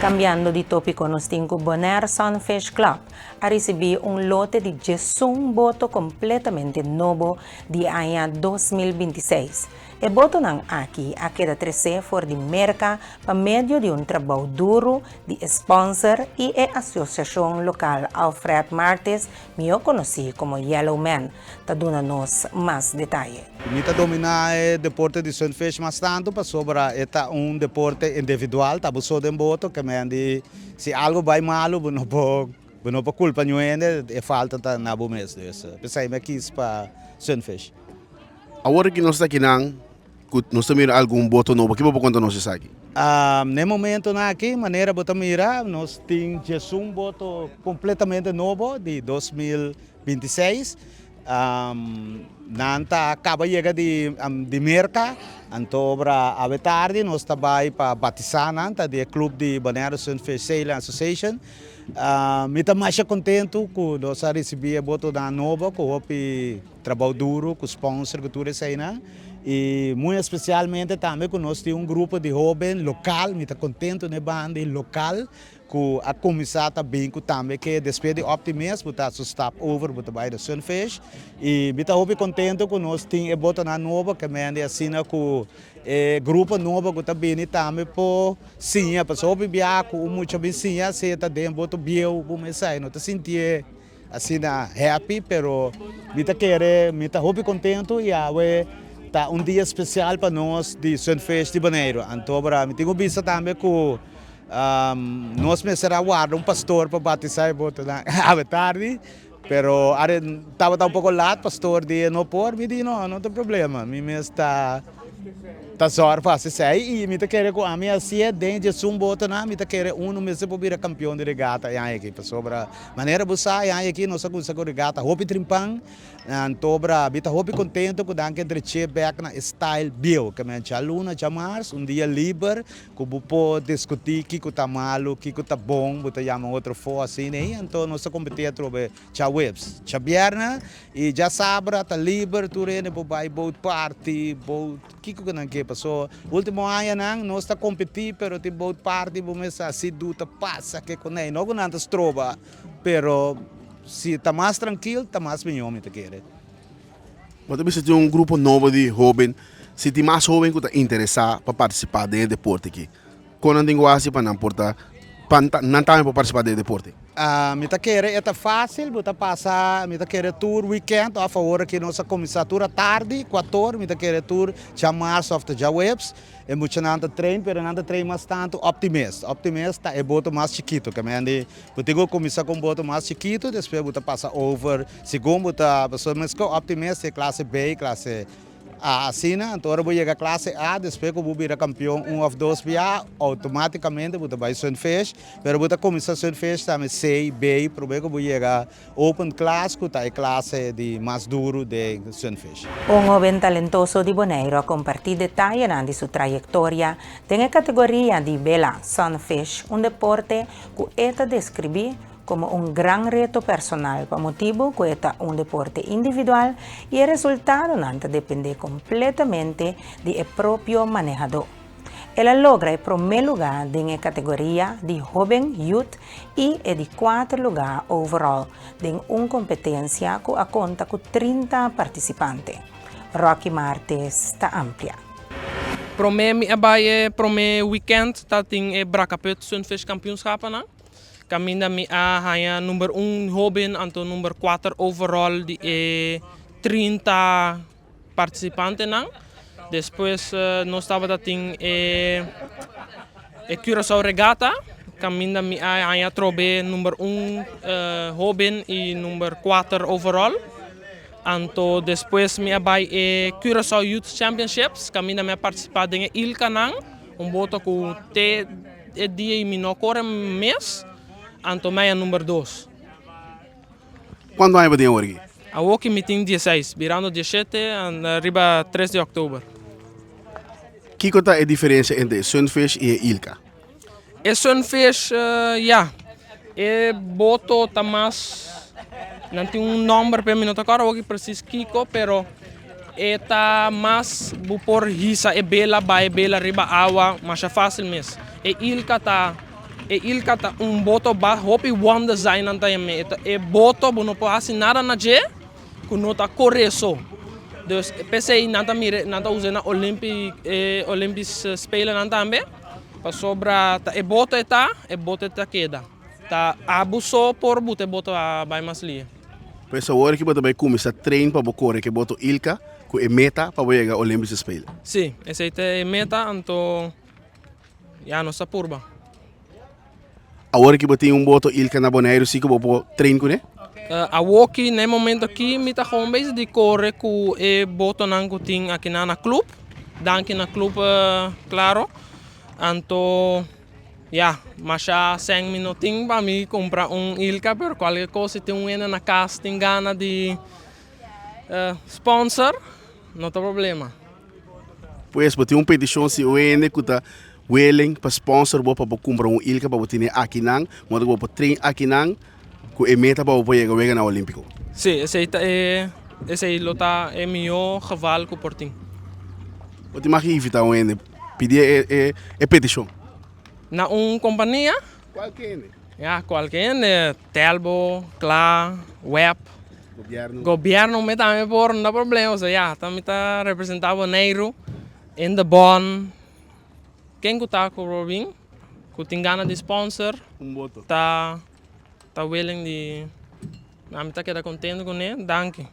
Cambiando di topico, nos tin cu Bonaire Sunfish Club a ricibi un lote di 11 boto completamente nobo di aña 2026. E botonan aki a keda trece for di Merca pa medio di un trabou duro di sponsor y e asociacion local. Alfred Martis, miho conoci como Yellow Man, ta duna nos mas detaye. Mi ta domina e deporte di sunfish mas tanto pasobra e ta un deporte individual, ta bo so den boto, kemen di si algo bay malo, bo no por bo no por culpa ningun hende, e falta ta na bo mes. Dus, p'esey mi a kies pa sunfish. Awor cu nos ta aki nan, nos ta mira algun boto nobo. Kico bo por conta nos esaki? Na momento aki, manera bo ta mira, nos tin 11 boto completamente nobo di 2026. Nan ta caba yega di Merca, anto ora awe tardi nos ta bay pa batisa nan, ta di club di Bonaire Sunfish Sailing Association. Mi ta mas contento cu nos a ricibi e boto nan nobo, cu hopi trabou duro, cu sponsor, cu tur esey nan. Y muy especialmente tambe cu nos tin un grupo di hoben local, mi ta contento na banda local, cu a cuminsa tambe cu tambe cu despues di Optimist, bo ta stap over, bo ta bay di Sunfish. Y mi ta hopi contento cu nos tin e boto nan nobo, kemen asina cu e grupo nobo cu ta bini tambe por siña, paso hopi bia cu mucha bin siña, si ta den boto bieu, bo mes no ta sinti asina happy, pero mi ta kere, mi ta hopi contento y awe ta un dia especial pa nos di Sunfish di Bonaire. Anto, mi tin bisa tambe cu nos mester a warda un pastor pa batisa e boto nan awe tardi, pero tabata un poco laat, pastor di no por, mi di no, no tin problema, mi mes ta zorg pa esey y mi ta kere cu ami asina den 11 boto nan, mi ta kere uno mester por bira campeon di regata e aki, pasobra manera bo sa, e aki nos a cuminsa cu regata hopi trempan. Anto bra, mi ta hopi contento cu nan a drech'e back na style bieu, kemen djaluna, djamars, un dia liber, cu bo por discuti kico ta malo, kico ta bon, bo ta yama otro fo asina, ne? Anto nos ta competi atrobe djaweps, djabierne y djasabra ta liber, tur hende por bay boat party, boat, kico cu nan ke. Paso ultimo aña nan nos ta competi, pero tin boat party, bo mes asina du ta pasa ke cu ne, no cu nan ta stroba, pero si ta mas trankil, ta mas miho, mi ta kere. Bo ta bisa tin un grupo nobo di hoben, si tin mas hoben cu ta interesa pa participa den e deporte aki, con nan tin cu haci pa nan por ta, pa nan tambe por participa den e deporte? Mi ta kere e ta facil, bo ta pasa, mi ta kere tur weekend of awor cu nos a cuminsa tur atardi, 4'or, mi ta kere tur djamars of djaweps. E muchanan ta train, pero nan ta train mas tanto Optimist. Optimist ta e boto mas chikito, kemen di, bo tin cu cuminsa cu un boto mas chikito, despues bo ta pasa over, segun bo ta, pasobra mes cu Optimist e clase B, clase A asina, anto ora bo yega clase A, despues cu bo bira campeon un of dos bia, automaticamente bo ta bay Sunfish, pero bo ta cuminsa Sunfish tambe C, B, probeer cu bo yega Open Class, cu ta e clase di mas duro di Sunfish. Un hoben talentoso di Bonaire a comparti detaye di su trayectoria den categoria di Bela Sunfish, un deporte cu e ta describi como un gran reto personal pa motibo cu ta un deporte individual y e resultado nan ta depende completamente di e propio manehador. El a logra e prome lugar den categoria di Hoben Youth y e di cuater lugar overall den un competencia cu a conta cu 30 participante. Rocky Martes ta amplia. Prome mi a bay prome weekend tatin e Brakkaput Sunfish Kampioenschap nan. Caminda mi a haya number 1 hoben anto number 4 overall di e 30 participante nan. Despues nos tabata tin e Curaçao Regatta. Caminda mi a haya trobe number 1 hoben y number 4 overall. Anto despues mi a bay e Curaçao Youth Championships. Caminda mi a participa den Ilka nan. Un boto cu te e dia mi no core mes. Anto mi a number 2. Cuanto aña bo tin awor aki? Awor cu mi tin 16, birando 17, riba 3 di october. Kico ta e diferencia entre Sunfish y e Ilka? E Sunfish, ja, e boto ta mas, nan tin un nomber pero mi no ta acorda awor precies kico, pero e ta mas bo por hisa e bela, bay e bela riba awa, masha facil mes. E Ilka ta. E Ilka ta un boto ba hopi one design nan ta yam'é. E ta e boto bo no por hasi nada na dje ku no ta kore so. Dus p'esei nan ta mira nan ta us'é na Olympi e Olympisch Spelennan tambe pasobra ta e boto e ta e boto e ta keda. Ta abo so por buta e boto a bai mas lie. Pues awor ki bo ta bai kuminsá train pa bo kore ku e boto Ilka ku e meta pa bo yega Olympische Spelen? Sí, esei ta e meta anto Ya nos ta purba. Awor ki bo tin un boto Ilka na Boneiru si ku bo por train kuné? Awoki na e momento aki mi ta gewoon bezig di kore ku e botonan ku tin akinan na club. Danki na club klaro. Anto ya masha sèn mi no tin pa mi kumpra un Ilka pero kualke kos si tin un hende na kas tin gana di sponsor no ta problema. Pues bo tin un petishon si un hende ku ta willing pa sponsor bo pa bo kumpra un ilka pa bo tene akinan, modo ku bo por train akinan ku e meta pa bo por yega weganan olímpiko. Sí, esei ta e esei lo ta e mihó geval ku por tin. Bo tin mag invitá un hende pidi e e e petishon. Na un kompania? Kualke hende. Ya, kualke hende, Telbo, Kla, Web. Gobierno. Gobierno me tambe por, no ta problema, o sea ya, ta mi ta representa Boneiru in de bon. Ken ku ta ku por bin, ku tin gana di sponsor, Un boto. ta ta willing di, ami ta keda contento kuné, danki.